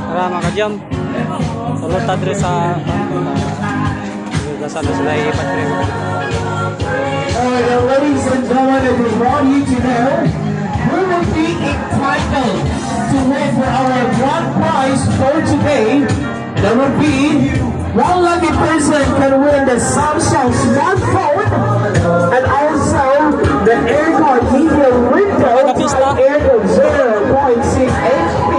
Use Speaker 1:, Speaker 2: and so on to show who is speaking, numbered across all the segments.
Speaker 1: Tara, mga kajam. Sulod ta diri sa sa sila ipat diri, mga kajam.
Speaker 2: Alright, now, ladies and gentlemen, I just want you to know who will be entitled to win for our grand prize for today. There will be one lucky person can win the Samsung smartphone and also the aircon media window
Speaker 1: Kapista.
Speaker 2: Aircon 0.6 HP.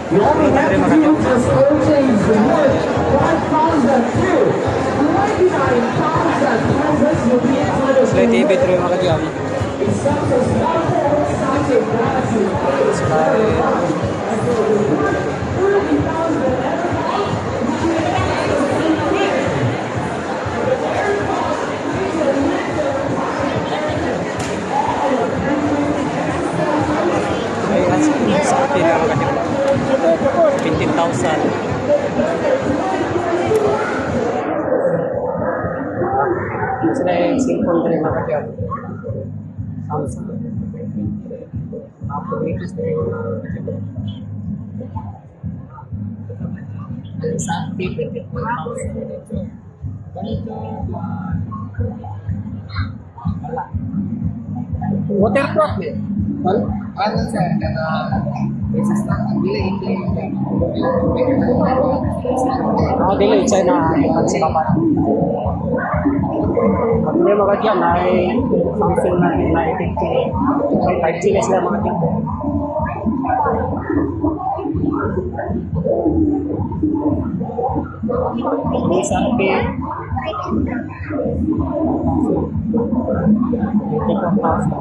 Speaker 2: You only have to do is purchase worth 5,000 to 29,000 pesos. You'll be entitled to
Speaker 1: Sila TV diri, mga kajam.
Speaker 2: a Samsung smartphone, Samsung Galaxy
Speaker 1: Sila
Speaker 2: 30,000.
Speaker 1: Ay, sa TV, mga kajam. 15,000. Sila yung cellphone diri, mga kajam. Samsung. Apple latest diri, mga kajam. Ang sa 24,000. Ganito, wala. Waterproof eh. Wala.
Speaker 3: Ano, sir, kana basis lang ang dili i-claim.
Speaker 1: Ah, dili sa na sa kapat. Pag hindi, mga kajam, ay Samsung na na 50. Ay 5G na sila, mga kajam. Ini sa P 24,000.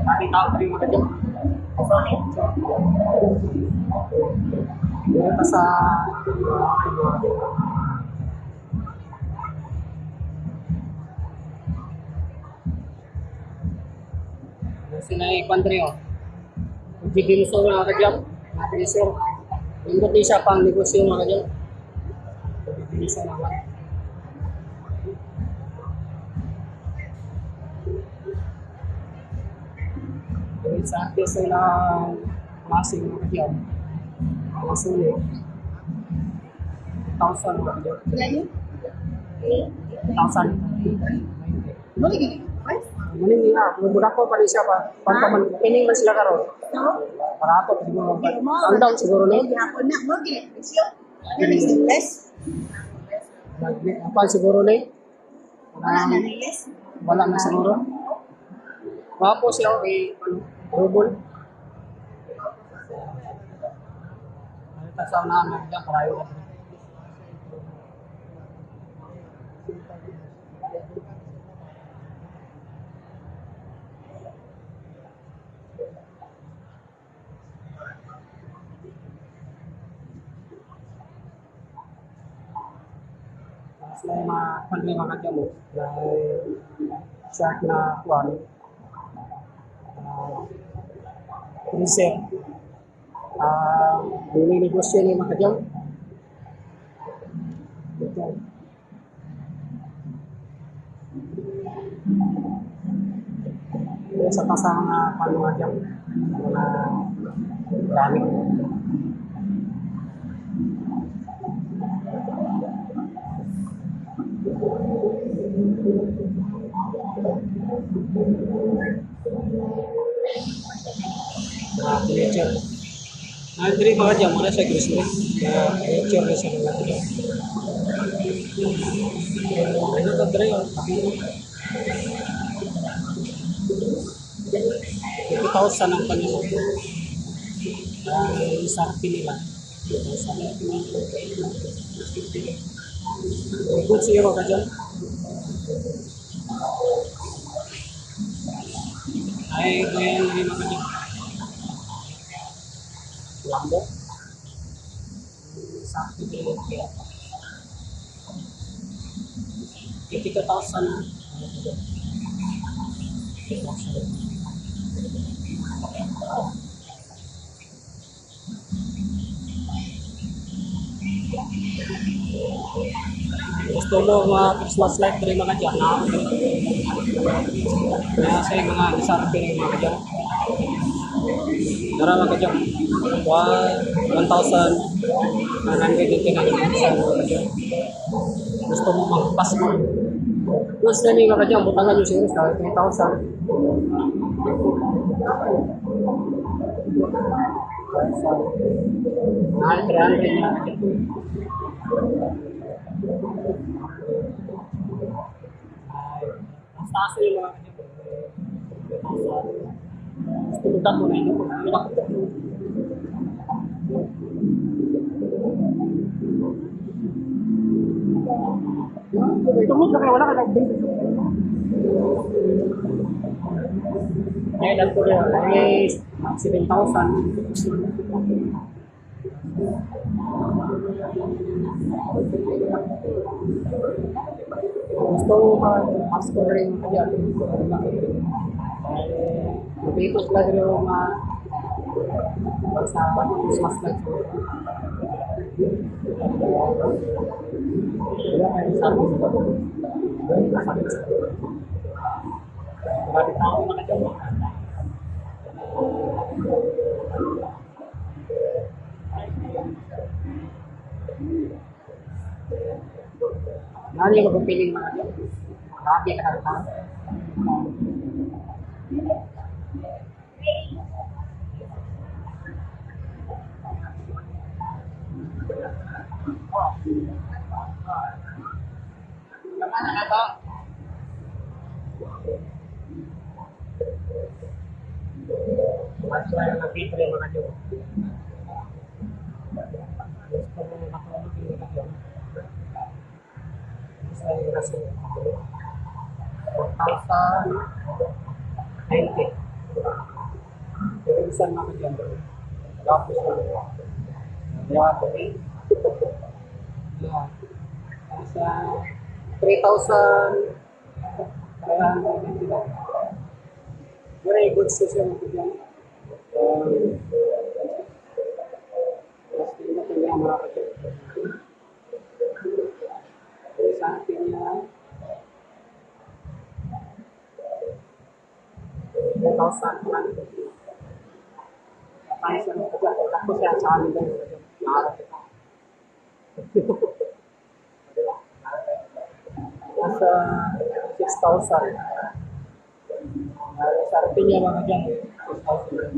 Speaker 1: Tadi tao tadi, mga kajam. Dito pa sa sila ay oh. Magdidinosaur, mga kajam. Mga dinosaur. Nindot din siya pang negosyo, mga kajam. Magdidinosaur naman. Dahil sa artist lang klaseng, mga kajam. Mga suli. 1,000, mga kajam. 1,000.
Speaker 3: Boleh gini, price?
Speaker 1: Muna niya, mura ko pa rin siya pa. Pan pa man, pining man sila karon. Barato siguro. Ang down siguro ni.
Speaker 3: Gihapon na mo gini presyo. Ano ni less?
Speaker 1: Apa siguro ni?
Speaker 3: Wala na ni less.
Speaker 1: Wala na siguro. Wapo siya kay ano, double. Ay, tasaw na na diyan karayo na. Sila yung mga kwan mga kajam mo. Like, shark na kwan. Freezer. Ninegosyo ni mga kajam. Ito. Ito sa tasang kwan, mga kajam. Mga gamit. Mga furniture. Ah, diri, mga kajam, wala siya grocery. Kaya furniture na siya, mga kajam. Ano to diri oh? 50,000 ang kanya. Ang SRP nila. 50,000. Good siguro ka dyan. Ay, ganyan rin, mga kajam. Lambo. Sakto din kaya. 52,000. 52,000. Gusto mo mga Christmas light rin mga dyan, na kaya sa mga disarte rin mga dyan. Tara mga dyan. 1,999 sa mga dyan. Gusto mo magpasko. Gusto niyo mga dyan, butangan nyo series na 3,000. Nine, 300 mga dyan. Mas taas na yung mga kanya. Mas tumutan mo na yun. Tumod na kayo, wala ka nag-base. Ngayon, ang tuloy, ay 7,000. Gusto mo pa, Pasko rin kaya. Dito sila rin yung mga sa Christmas lights. Wala kayo service ba? Wala service. Marami tao mga dyan. Nani yung magpiling mga dyan? Grabe ka ng tao. Mas wala nang dito yung mga dyan. Gusto mo makatulog yung mga dyan. Gusto mo kasi 4,090. Pero isang mga dyan. Tapos na. Yeah, okay. Yeah. Nasa 3,399. Very good siya mga dyan. Mas hindi na kaya mga kapatid. Sa atin niya, 2,100. Tayo siya mga kapatid. Tapos siya sa amin daw. Naharap ito. Nasa 6,000. Sa atin niya mga dyan, 6,000.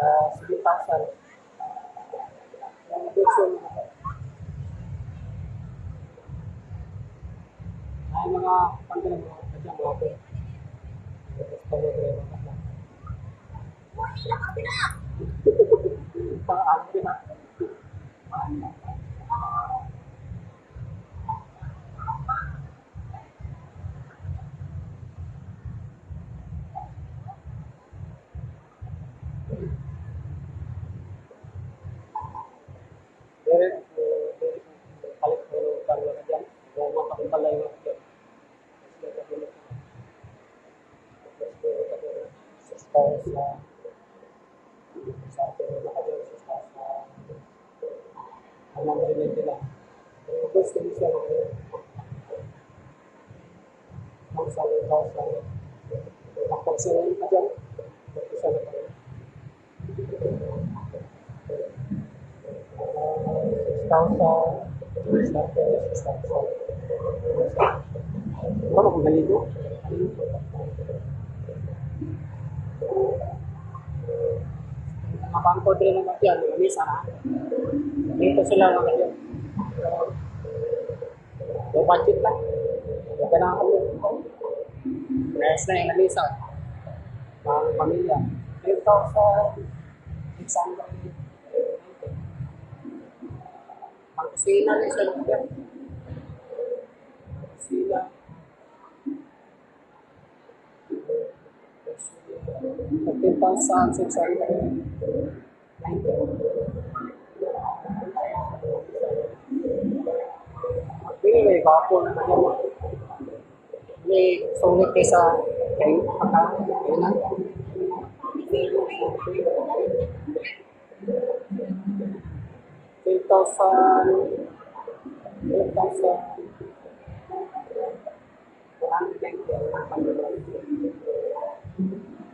Speaker 1: 7,000. Ang goods yung mga ay mga panggalan mga kadyan mga pe. Gusto mo rin mga kadyan. Pang-ampi na. Very, very palit ko ng pang mga kadyan. Goma pa kung palay mga kadyan. Sa atin mga kadyan, 6,000 199. Pero gusto niya siya mga kadyan. 1,000, 1,000. Nakapagsinan ka dyan. Isa na tayo. 6,000. 6,000. Ano kung ganito? Mga bangko din naman yan. Misa na. Dito sila mga dyan. Low budget lang. Huwag na ako. Rest na yung Alisa. Mga pamilya. 8,690. Pangkusina na siya mga dyan. Pangkusina. 13,690. Hindi, may gwapo na kanya mo. May sulit kaysa kay pagka, kainan. 8,000 8,490 ang pangulong.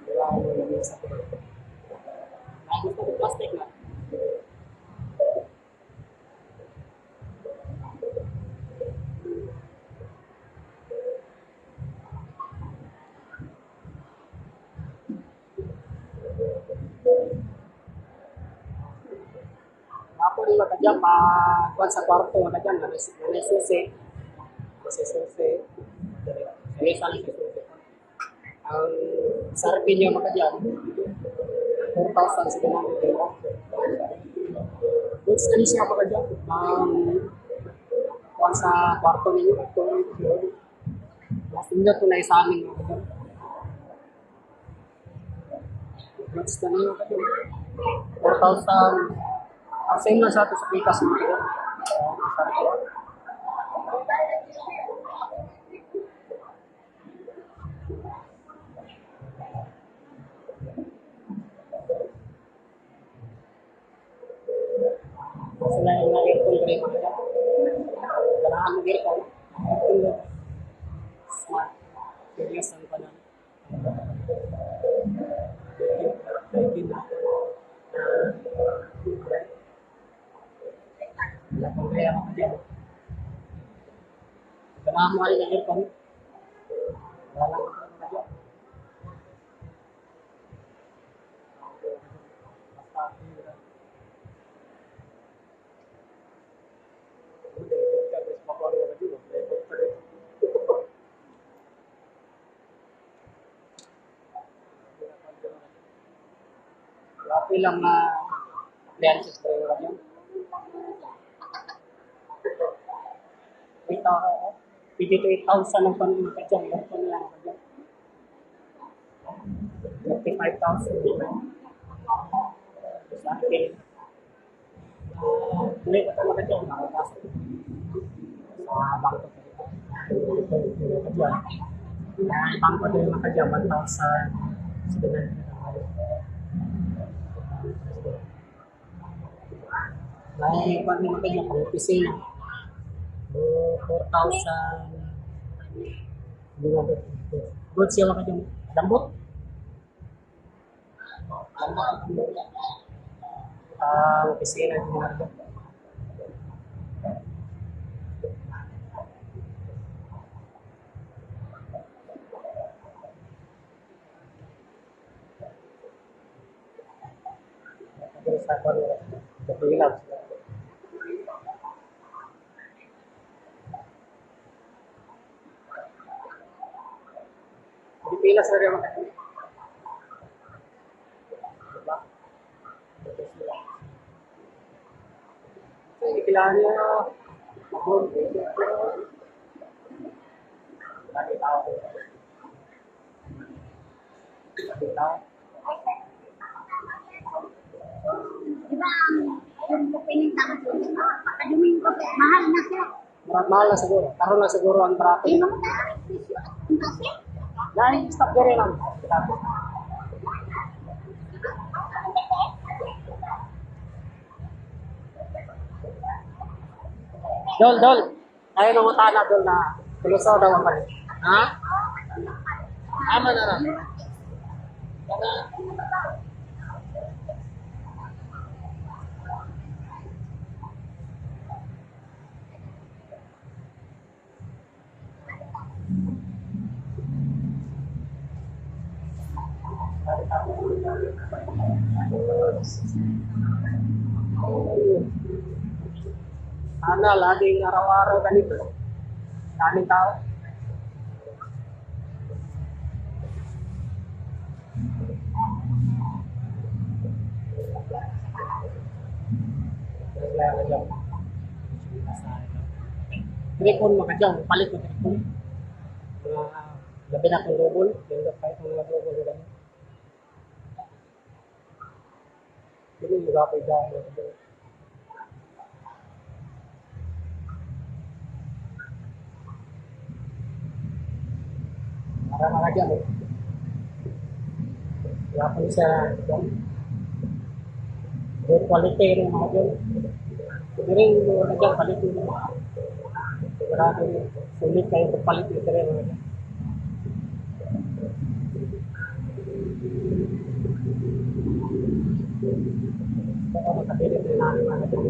Speaker 1: Wala ko na sa Ay, gusto ko plastic na. Ako rin makadyan, makuan sa kwarto makadyan, nanay susi. Kasi susi. Seryoso lang si susi. Ang sarpi niya makadyan, 4,700 euro. Goods na siya makadyan. Ang kuan sa kwarto ninyo, ito, mas inyo ito na sa amin makadyan. Goods na niyo makadyan. 4,000. Ang same lang sa ato sa Pikas mga kaya. Sila yung mga aircon rin mga kaya. Ganahan ng aircon. Aircon lang. Smart. Curious ang kanan. Thank you. Wala pang kaya mga kaya. Ganahan mo rin ang aircon. Wala lang mga kaya. Basta, Wapo lang na appliances pa rin yun. 52,000 ang pang kadyan. Aircon lang kadyan. 35,000. Sa akin. Tuloy ko ito makadyan. Nakapasok. Sa bangko. Kadyan. Bangko din makadyan. 1,700. May kwan mo makadyan. Pang opisina. 4,000. Good siya makadyan. Lambot. Lambot. Ang opisina din makadyan. Sa kwan mo. Pila sa rin makadyan. Diba? So, kailangan niya mag-home. Lagi tao. Lagi tao.
Speaker 4: Di ba ang yung pininta ko, pagka Domingo, mahal na siya.
Speaker 1: Mahal na siguro. Karoon na siguro ang barato.
Speaker 4: Eh, nung na, presyo at ang kasi.
Speaker 1: Dahil stop dere lang. Dol, dol. Ayaw nang utana, dol, na tulusaw daw ang palit. Ha? Ama na lang. Sana laging araw-araw ganito. Daming tao. Tripon mga dyan, palit mo tripon. Mga labi na kung double, yung kahit mga double ganyan. Hindi yung gapoy dahil. Para mga dyan, eh. Wala po siya dyan. Good quality rin mga dyan. Dire mga kajam, palit nyo. Sigurado rin. Sulit kayo pagpalit nyo dire, mga kajam. Baka makabilit na namin, mga kajam.